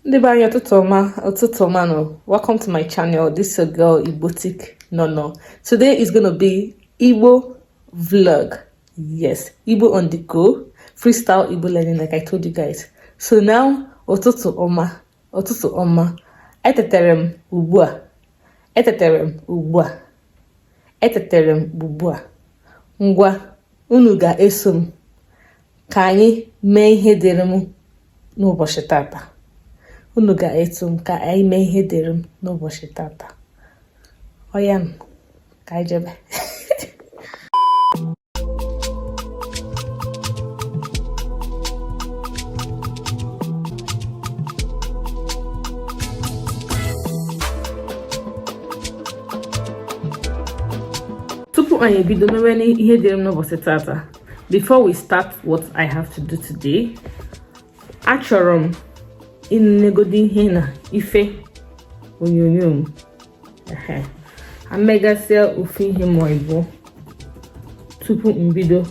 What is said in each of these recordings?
Ndị be anyị, ụtụtụ ọma, ụtụtụ ọma nụ. Welcome to my channel. This is your girl Igbotic Nono. Today is gonna be Igbo vlog. Yes, Igbo on the go, freestyle Igbo learning, like I told you guys. So now, ụtụtụ ọma, ụtụtụ ọma. Etetere m ugbu a, etetere m ugbu a, etetere m ugbu a. Ngwa, unu ga-eso m ka anyị mee ihe dịrị m n'ụbọchị tata. Unu ga-eso m ka anyị mee ihe dịrị m n'ụbọchị tata. Ọya nụ, ka anyị jebe. Tupu anyị ebido mewe ihe dịrị m n'ụbọchị tata, before we start what I have to do today, achọrọ m ịnegodi ihe na ife onyonyo m. Ehe, amegasịa ofu ihe ma ịbụọ tupu m bido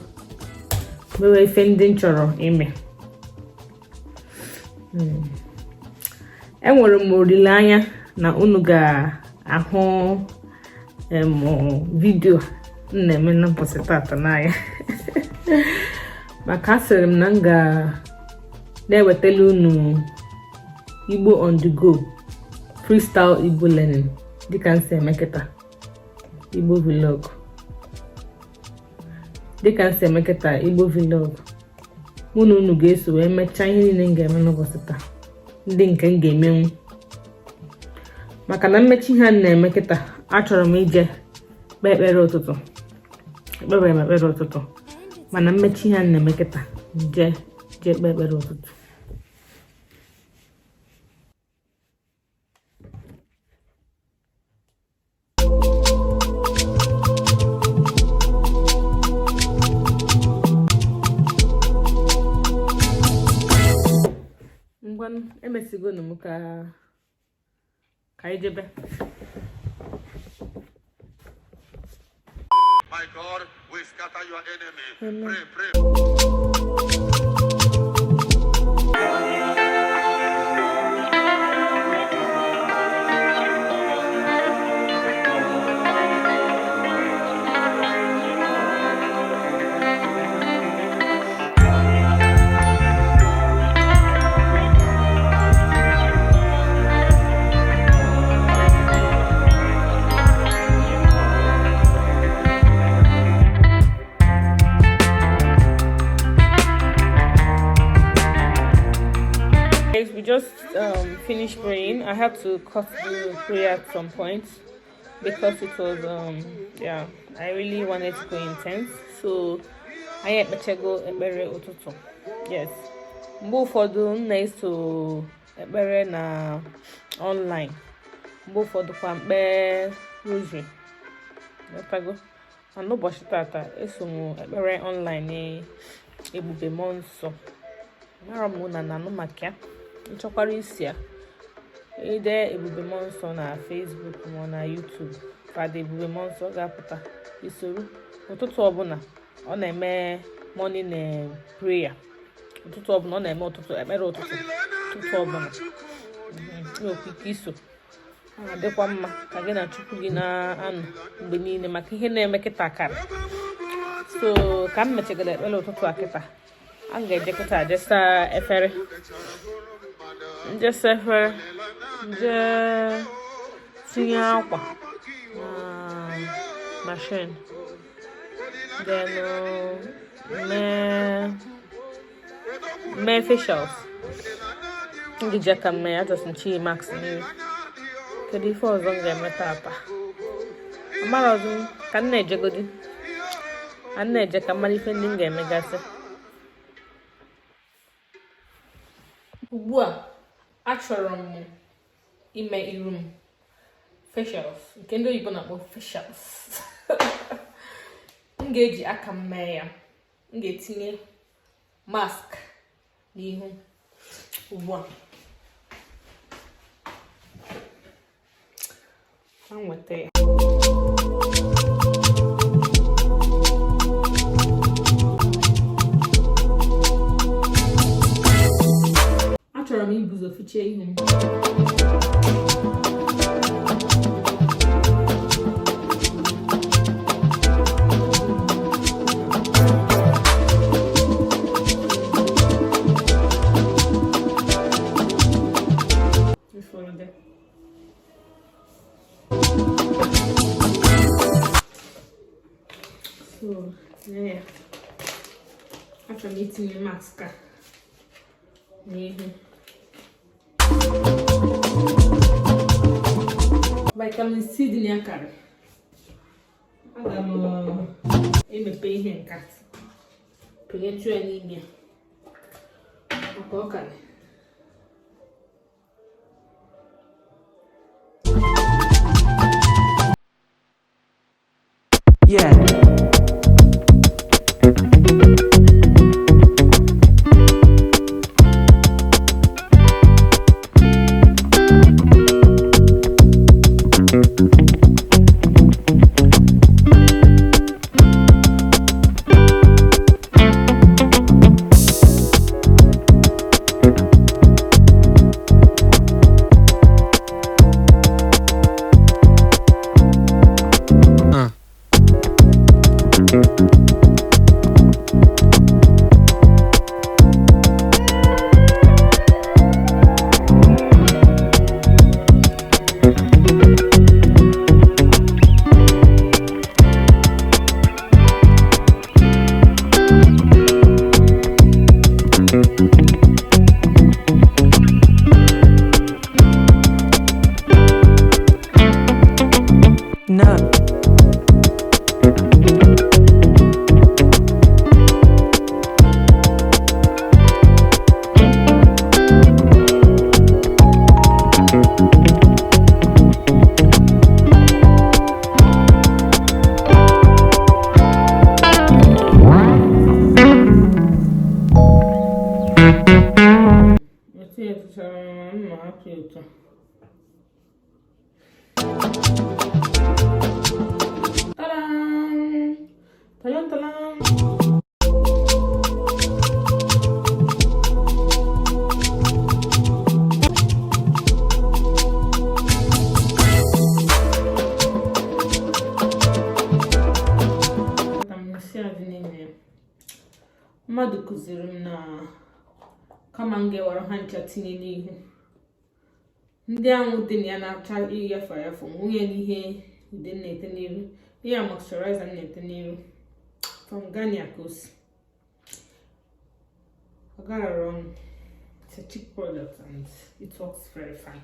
mewe ife ndị m chọrọ ime. Enwere m olileanya na unu ga-ahụ vidio m na-eme na ụbọchị tata n'anya, maka asịrị m na m ga na-ewetala unu Igbo on the go, freestyle Igbo learning, dịka m si eme kịta, Igbo vlog, dịka m si eme kịta, Igbo vlog. Mụ na unu ga-eso wee mechaa ihe niile m ga-eme n'ụbọchị taa, ndị nke m ga-emenwu, maka na mmechi ihe a na-eme kịta, achọrọ m ije kpee ekpere ụtụtụ. Ekpebere m ekpere ụtụtụ, mana mmechi ihe a na-eme kịta, jee jee kpee ekpere ụtụtụ. Ngwanụ, emesigonu m ka anyị jebe. My God will scatter your enemy. Amen. Pray, pray. Guys, we just finished praying. I had to cut the prayer at some point because it was yeah, I really wanted to go intense. So anyị ekpechego ekpere ụtụtụ. Yes, mgbe ụfọdụ m na-eso ekpere na online, mgbe ụfọdụ kwa mkpe rosary. Ghọtago? Ma n'ụbọchị tata, eso m ekpere online Ebube Mmụọ Nsọ. Mara m na na-anụ maka ya, nchọkwara isi ya ide Ebube Mmụọ Nsọ na Facebook ma ọ na YouTube, Fada Ebube Mmụọ Nsọ ga-apụta. Isoro ụtụtụ ọbụla ọ na-eme morning prayer, ụtụtụ ọbụla ọ na-eme ụtụtụ ekpere ụtụtụ, ụtụtụ ọbụla. Nwekwa ike iso. Ọ na-adịkwa mma ka gị na Chukwu gị na-anọ mgbe niile, maka ihe na-eme kịta karị. So ka m mechagara ekpere ụtụtụ a kịta, a ga-eje kịta jesa efere, njesa efere, nje tinye akwa na machine, then mee facials. M ga-eji aka m mee ya, just nchi mask n'iru. Kedu ife ọzọ m ga-eme tata? Amara ọzọ m ka m na-ejegodi, ka m na-eje ka m mara ife ndị m ga-emegasị. Ugbu a, achọrọ m ime iru m facials, nke ndị oyibo na-akpọ facials. M ga-eji aka m mee ya. M ga-etinye mask n'ihu ugbu a. Ka m nweta ya. Achọrọ m m ibu ụzọ fichie ihu m. Ifuru dị. So, yeah. Achọrọ m itinye mask a n'ihu. Vitamin C dị na ya karị. Aga m emepe ihe nka pịnyetụ ya n'ime ya maka ọ karị. Yeah. No. Otu ya tụchara mma apị ụtọ. Ta-dam! Ta-dam, ta-dam! Vitamin C a dị n'ime ya. Mmadụ kụziri m na kama m ga-ewere ha ncha tinye n'ihu ndị anwụ dị na ya na-acha ịyafe ayafe, nwunye n'ihe ude m na-ete n'iru, ihe a moisturizer m na-ete n'iru from Garnier ka o si. Ọ garara ọnụ. It's a cheap product and it works very fine.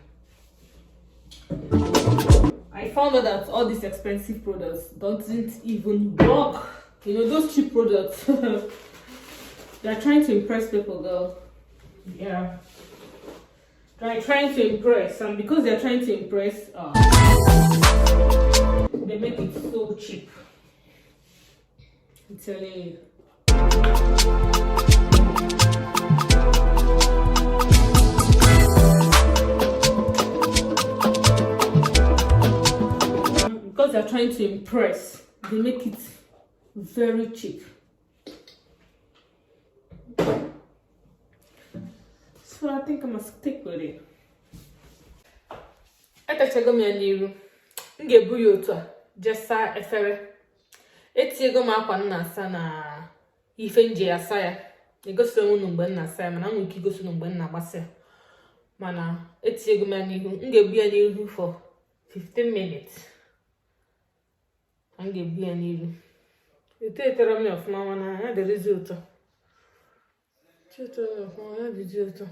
I found out that all these expensive products doesn't even work. You know, those cheap products, they're trying to impress people, girl. Yeah. They're trying to impress, and because they're trying to impress, they make it so cheap. I'm telling you. Because they're trying to impress, they make it very cheap. So I think I must stick with it. Etechego m ya n'iru. M ga-ebu ya otu a jee saa efere. Etinyego m akwa m na-asa na ife m ji asa ya. Egosiri m unu mgbe m na-asa ya, mana m nwere ike igosi unu mgbe m na-agbasa ya. Mana etinyego m ya n'ihu. M ga-ebu ya n'ihu for 15 minutes. M ga-ebu ya n'iru. Eto etere m ya ọfụma, mana ya dịrịzi ụtọ. Etere m ya ọfụma, ya dịzi ụtọ.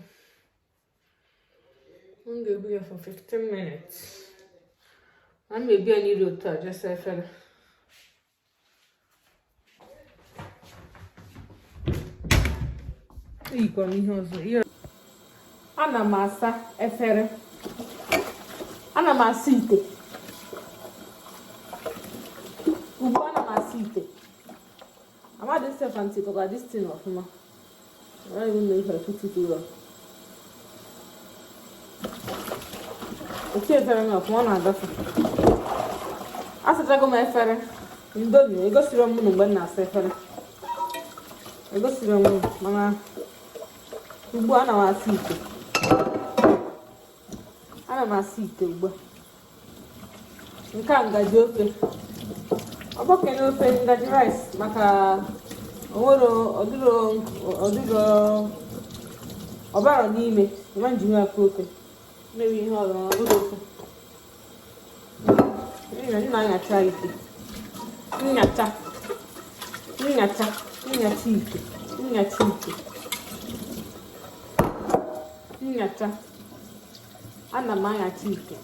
M ga-ebu ya for 15 minutes. A m ebu ya n'iru otu a jee saa efere. Eyikwa m ihe ọzọ. Ana m asa efere. Ana m asa ite. Ugbu ana m asa ite. Amadị sef ntị tọkwa this thing ọfụma. I don't even know if I put it well. Otu efere m ọfụma, ọ na-agafe. Asachago m efere. Ndomi, egosiri m unu mgbe m na-asa efere. Egosiri m unu, mana ugbu a ana m asa ite. Ana m asa ite ugbu a. Nke a ngaji ofe, ọ bụkwa na ofe ngaji rice, maka onwere ọdịrọ ọdịrọ ọbara n'ime ma njiri aka ofe mewe ihe ọzọ. Ọ bụrụ ofe nna anyacha ite, nyacha nyacha nyacha ite, nyacha ite, nyacha. Ana m anyacha ite.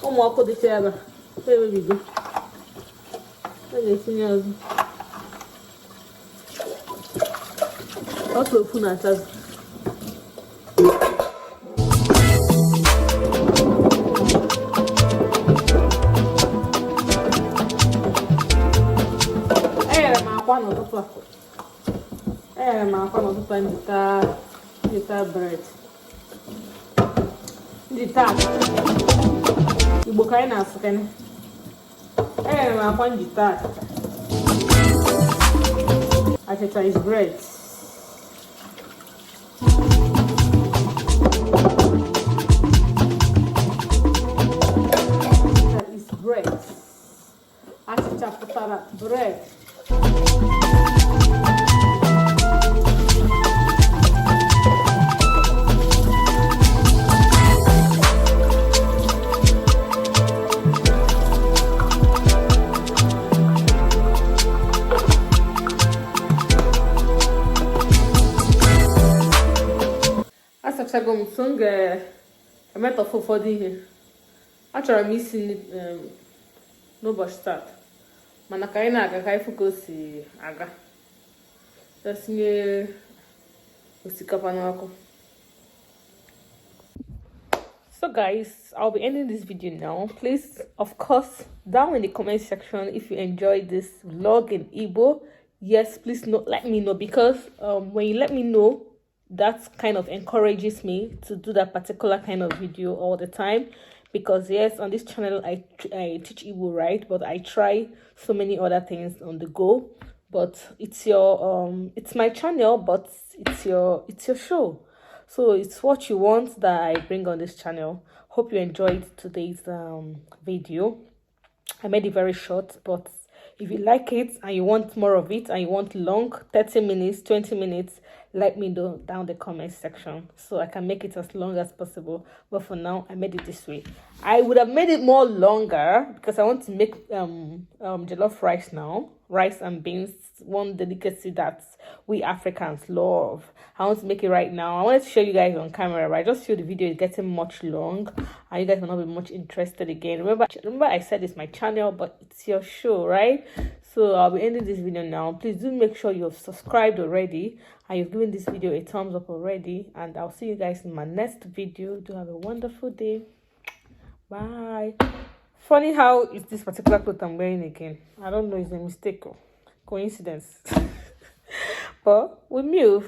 Ụmụ ọkụ dịcha ebe a ewebigo, a ga-etinye ọzọ. Ọsọ ofu na-achazi. Eghere m akwa n'ụtụtụ a. Eghere m akwa n'ụtụtụ a njita bread, njita achịcha. Igbo ka anyị na-asụkene. Eghere m akwa njita achịcha. Achịcha is bread. Achịcha is bread. Achịcha pụtara bread. Asachago m, so m ga-emetọfụ ụfọdụ ihe. Achọrọ m isi nri n'ụbọchị taa, mana ka anyị na-aga ka anyị fụ ka o si aga. Tinye osikapa n'ọkụ. So guys, I'll be ending this video now. Please, of course, down in the comment section, if you enjoyed this vlog in Igbo, yes, please let me know, because when you let me know, that kind of encourages me to do that particular kind of video all the time. Because yes, on this channel I teach Igbo, right? But I try so many other things on the go. But it's my channel, but it's your show. So it's what you want that I bring on this channel. Hope you enjoyed today's video. I made it very short, but if you like it and you want more of it and you want long, 30 minutes, 20 minutes, let me know down the comment section so I can make it as long as possible. But for now, I made it this way. I would have made it more longer because I want to make jollof rice now. Rice and beans, one delicacy that we Africans love. I want to make it right now. I wanted to show you guys on camera, but I just feel the video is getting much long and you guys will not be much interested again. Remember I said it's my channel, but it's your show, right? So I'll be ending this video now. Please do make sure you've subscribed already and you've given this video a thumbs up already, and I'll see you guys in my next video. Do have a wonderful day. Bye. Funny how is this particular cloth I'm wearing again. I don't know, it's a mistake or coincidence, but we move.